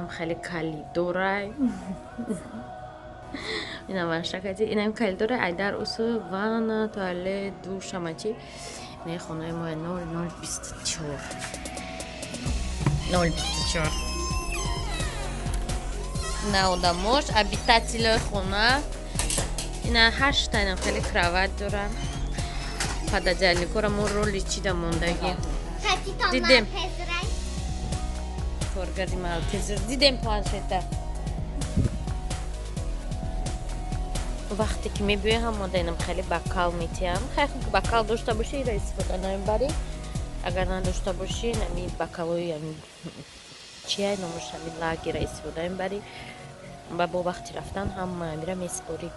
Инам хеле калидорай. Инам вашакати, инам калидорай, айдар усу ванна, туалет, душ, ҳама чи. Инаи хонаи мо 0024. 024. На одамош, обитателои хона. Ина ҳашта инам хеле кровать дора. Пододеяльникора мо роли чида мондагӣ. Дидем. Коргари малтезер. Дидем планшета. Вақте ки мебиёем, ҳамода инам хеле бокал метиҳам. Хай, бокал дошта бошӣ, ира истифода намебарӣ. Агар надошта бошӣ, нами бокалои ами чия номаш, ами лагера истифода мебарӣ. Ва бо вақти рафтан ҳама амира меспорӣ.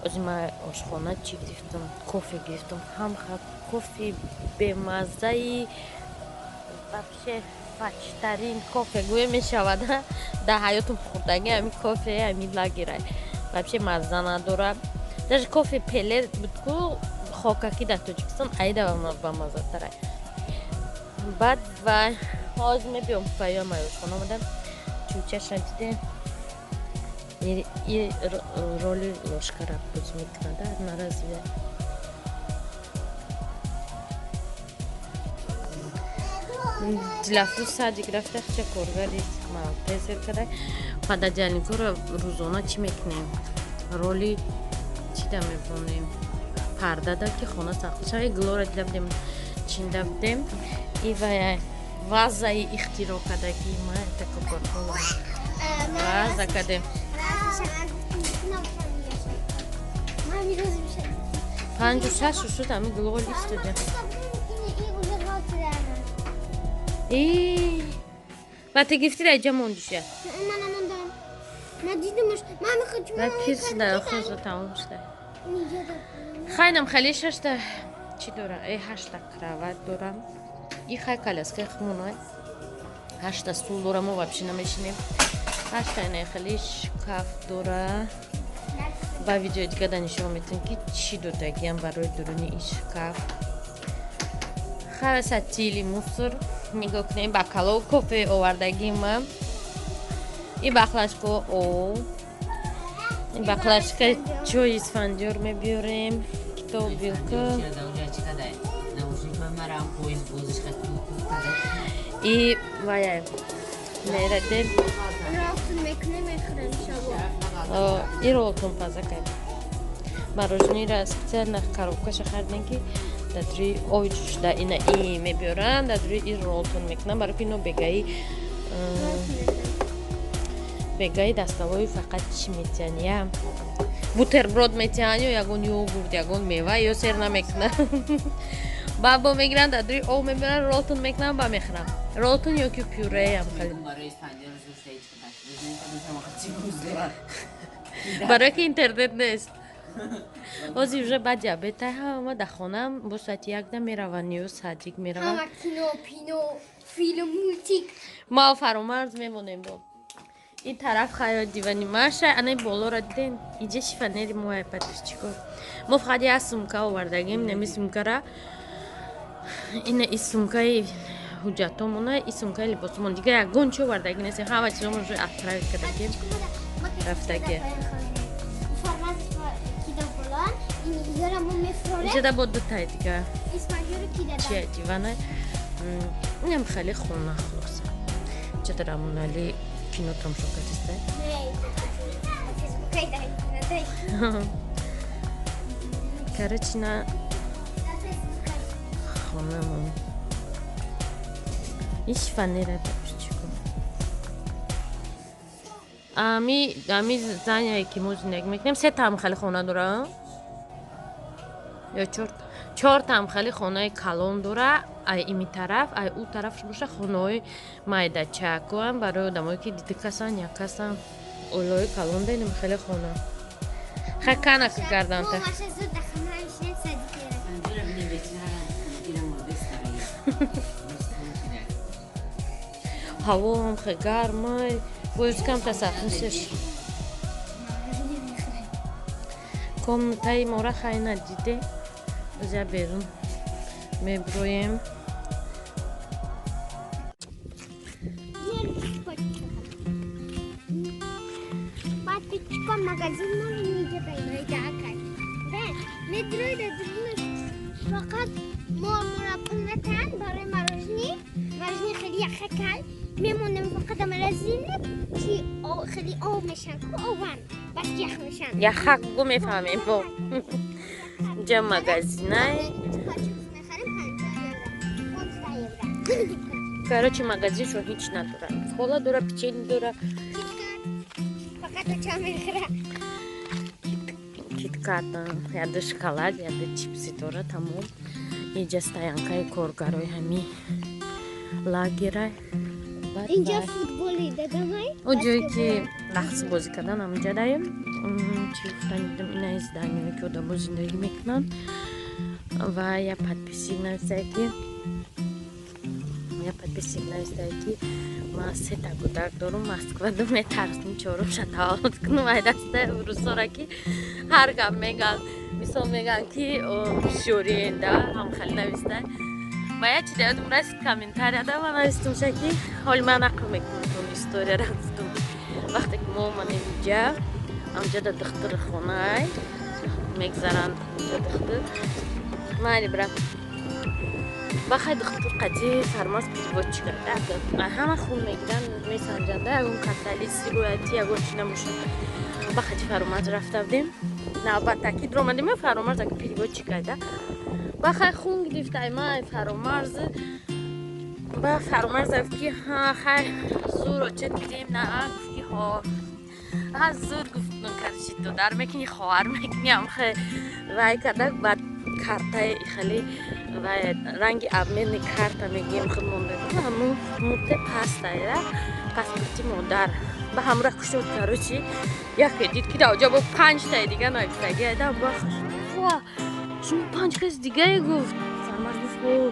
Ози ма ошхона чӣ гирифтам? Кофе гирифтам. Ҳам кофе бемаззаи, вообще фачтарин кофе гӯя мешавад дар ҳаётум хӯрдагӣ, ами кофе ами лагера вообще мазза надорад. Даже кофе Пеле буд ку хокакӣ дар Тоҷикистон, аида бамаззатарай. Баъд ва ҳозир мебиём паём ошхона омадам, чӯчаша дидем, и роли ложкара боз мекунада наразве. Дилафрӯз садик рафта, хча коргари малтезер када. Пододеяльникоро рӯзона чӣ мекунем? Роли чида мебонем? Пардада, ки хона сахт шава. Гулора дида будем, чинда будем. И вая вазаи ихтироъ кардагӣ ма, это Кока-кола ваза кардем. 5-6 шуд, ами гулол истода. Ба ты гирифти, дар иҷа мондиша. Баъд пир шуда, хоза тамом шуда. Хайнам хеле шашта чӣ дора? Э, ҳашта кровать дорам. И хай коляскаи хумонай. Ҳашта стул дора, мо вообще намешинем. Ҳашта ина хеле шкаф дора. Ба видеои дига да нишон метавем, ки чӣ додагиам барои дуруни ин шкаф. Хай, сатили мусор нигоҳ кунем, бакало кофе овардагии ма. И баклажко о. И баклажка чой Исфандиёр мебиёрем. Китоб, вилка. И вая мерадем. И роллтон паза кардем. Мороженое специально коробкаша харидем, ки дар рӯи ой шуда ина и мебиёранд, дар рӯи и роллтон мекунам, барои ки ино бегаи дастовои фақат чӣ метиҳанд? Я бутерброд метиҳанд ё ягон йогурт, ягон мева, ё сер намекунанд. Ба бо мегиранд, дар рӯи об мебиёранд, роллтон мекунанд, ба мехӯрам. Роллтон ё ки пюреам хеле. Барои ки интернет нест. Ҳозир уже баъди обеда ҳама дар хонаам, бо соати якда мераванд ё садик мераванд. Ҳама кино, пино, филм, мультик. Ма Фаромарз мемонем бо. Ин тараф хаё дивани маша, анаи болоро диден, иҷа шифонери моя, подписчико. Мо фақат як сумка овардагим, нами сумкара. Ина и сумкаи ҳуҷҷатомона, и сумкаи либосомон. Дига ягон чи овардаги нестем, ҳама чизомон уже отправить кардагим. Рафтаги. Иҷада бо дутай дига. Чия дивана. Инам хеле хона хулоса. Иҷада Рамонали кино тамошо кардиста. Короче, на хонамон. Иш фанера, подписчико. Ами здание, ки мо зиндагӣ мекунем, се там хеле хона дора. Ё чор там хеле хонаи калон дора, ай ими тараф, ай ӯ тарафш боша хонаҳои майдачакоам барои одамое ки дида касан, як касан, оилаҳои калон да инам хеле хона. Хай, канака карданта. Ҳавоам хе гармай, боз камта сахнишеш. Комнатаи мора хай надиде. Озя берун меброем. Магазин мо меҷа. Медрои да дурунаш фақат мо мора пул натан барои мороженое. Мороженое хеле яхакай. Мемонем фақат мороженое чи хеле об мешан, ку ован. Бас ях мешан. Яхак гу, мефаҳмем бо. Инҷа магазинай. Мехарем 50 евро. 15 евро. Короче, магазиншон ҳеҷ надорад. Кола дора, печенье дора. Фақат оча мехӯра. Киткат, яда шоколад, яда чипси дора, тамом. Инҷа стоянкаи коргарои ҳами лагерай. Инҷа футболи дадамай. О ҷое ки рақс бозӣ кардан ҳаминҷа даем. Чӣ гуфтан дидам, ина зданиое ки одамо зиндагӣ мекунанд. Ва я подписчик нависае ки ман сета кӯдак дорум, Москваду метарсим чорумша таваллуд кунам. Ай даста русора ки ҳар гап меган, мисол меган ки ҳушёриенда ҳамхали нависта. Ва як чиз ёдам расид, комментарияда ман навистумша ки ҳоли ман нақл мекунам историяра. Гуфтум, вақте ки мо омадем инҷа, амҷада духтури хонаай мегзаранд, инҷа духтур майли бира бахай, духтур қади фармас переводчик карда, ҳама хун мегиранд, месанҷанда, ягон катали, сирояти, ягон чи набошад. Ба хади Фаромарз рафта будем, навбатаки дуромадем, Фаромарз ака переводчик карда, бахай хун гирифта ма Фаромарз. Ба Фаромарз гуфт ки ҳа, хай зур очет гирем, на гуфт ки ҳо ҳа зур, гуфт, короче, додар мекунӣ, хоҳар мекунӣ, ам хе вай карда. Баъд картаи хеле вай ранги обменный карта мегӯем худ монда, ҳамун мудде пастая паспорти модар ба ҳамра кушод. Короче, яке дид ки даоҷа бо панҷтаи дига нависаги айда. Ва шумо панҷ кас дигае, гуфт. Фармарз гуфт: «О,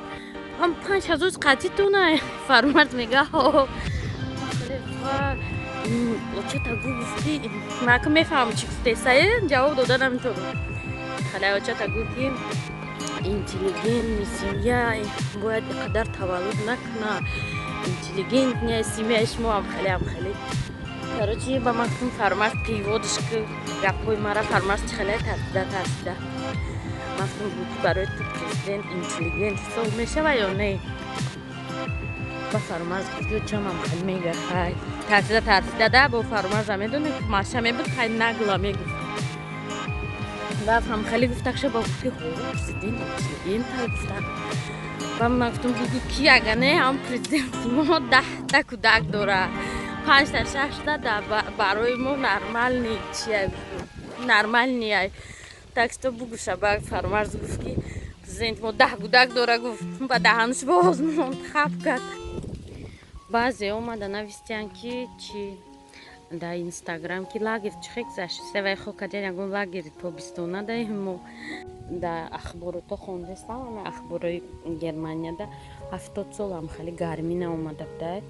ҳам 5000 қатитона?» Фармарз мега: «Ҳо». Очата гу, гуфти, мака мефаҳмам чӣ гуфтесае, ҷавоб дода наметавонам. Хале очата гу ки интеллигентный семья бояд иқадар таваллуд накуна, интеллигентная семья шумо, ҳамхеле ҳамхеле. Короче, ба ман гуфтум, Фармарз переводиш ки гапҳои мара. Фармарз чи хеле тарсида тарсида. Ман гуфтум, гу ки барои ту президент интеллигент ҳисоб мешава ё не? Ба Фармарз гуфт: «Ё чам ҳамхеле мега». Хай, тарсида тарсида да бо Фармарза медони маша мебуд, хай нагла мегуфт. Баъд ҳамхеле гуфтакша ба гуфт ки ҳо, президент интеллигента гуфта. Ба ман гуфтум, бугу ки ага не, ҳам президенти мо 10та кӯдак дора, панҷта, шашта да барои мо нормальный чия, нормальный. Так что бугуша. Ба Фармарз гуфт ки президенти мо 10 кӯдак дора, гуфт, ба даҳанш боз монд, хаб кард. Баъзе омада навистиян ки чи дар Инстаграм ки лагер чӣ хел гузашт, севай хо кадян, ягон лагери тобистона даем. Мо дар ахборото хондестам, ами ахборои Германияда 70 сол ҳам хеле гармӣ наомада будай.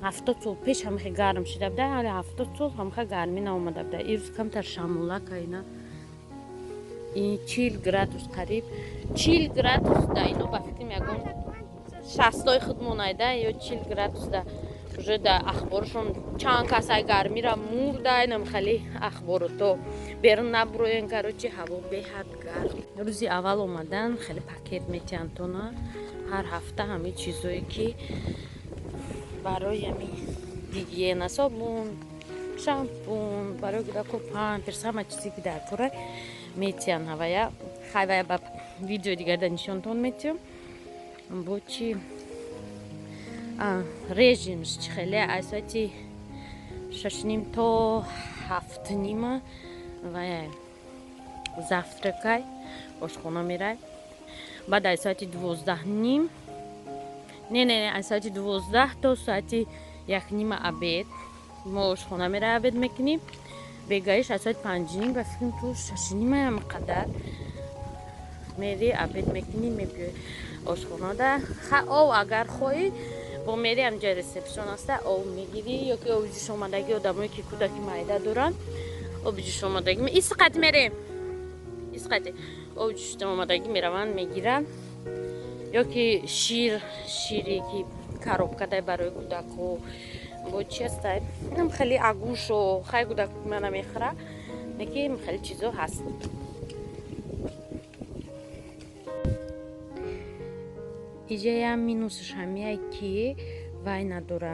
70 сол пеш ҳамхе гарм шида будай, ҳали 70 сол ҳамхе гармӣ наомада будай. Ирӯз камтар шамола кайна, 40 градус, қариб 40 градус да ино ба фикрам ягон шастои худмонайда ё 40 градус да уже да ахборшон чанд касай гармира мурдай, намхали ахборото берун набуроен. Короче, ҳаво беҳад гарм. Рӯзи аввал омадан хеле пакет метиҳанд тона, ҳар ҳафта ҳамин чизое ки барои ҳами гигиена, собун, шампун, барои кӯдако памперс, ҳама чизе ки дар кора метиҳанд. Ҳавая хайвая ба видеои дигарда нишонтон метиҳам. Бо чи режимш чи хеле: аз соати 6:30 то 7:30 вая завтракай, ошхона мерай. Баъд аз соати 12:30, не, не, аз соати 12 то соати 1:30 обед, мо ошхона мерай, обед мекунем. Бегаиш аз соати 5:30 ба фикрам то 6:30 қадар мери, обед мекунӣ, мебиёй ошхонада. Ов агар хоҳӣ, бо мери, ҳамҷои ресепшн аста, ов мегирӣ ё ки оби ҷӯшомадагӣ. Одамое ки кӯдаки майда доранд, оби ҷӯшомадагӣ исқати мерем, исқати оби ҷӯшомадагӣ мераванд, мегиранд, ё ки шир, шире ки коробкадай барои кӯдакҳо. Бо чи ҳастай? Инам хеле агӯшу хай гудак мана мехӯра, неки хеле чизо ҳаст. Иҷаям минусаш ҳамияй, ки вай надора,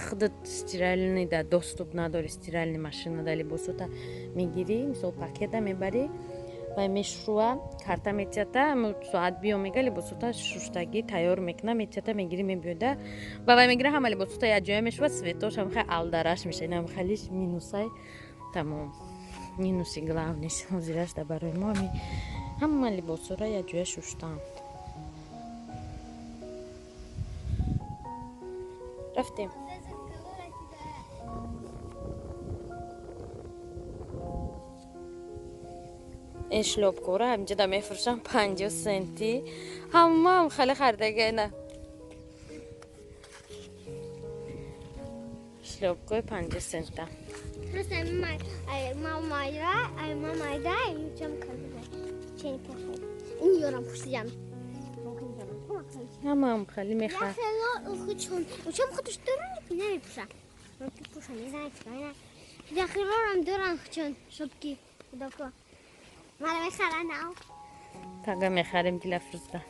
худат стиральный да доступ надори, стиральный машина да либосота мегирӣ, мисол, пакета мебарӣ, вай мешӯа, карта метията, соат биё мега, либосота шуштагӣ тайёр мекуна, метията, мегирӣ, мебиёда ва вай мегира, ҳама либосота якҷоя мешува, цветош ҳам хай алдараш меша. Инам халиш минусай, тамом. Минуси главныйш ҳозираш да барои мо ҳама либосора якҷоя шуштан. Рафтем. Ин шлёпкора ҳамҷода мефурӯшам 50 сенти. Ҳамаам хеле харидаги. Ина шлёпкои 50 сента. Просто мамайда ючам карда. Чени пошел. Ин ёрам пушидам. Ҳамаам хеле мехоҳад. Учам худаш дорам, намепуша. Пуша, не знаю, чӣ. Захирорам дорам чун шопки кудако. Мара мехарам. Тага мехарем, Дилафрӯзда.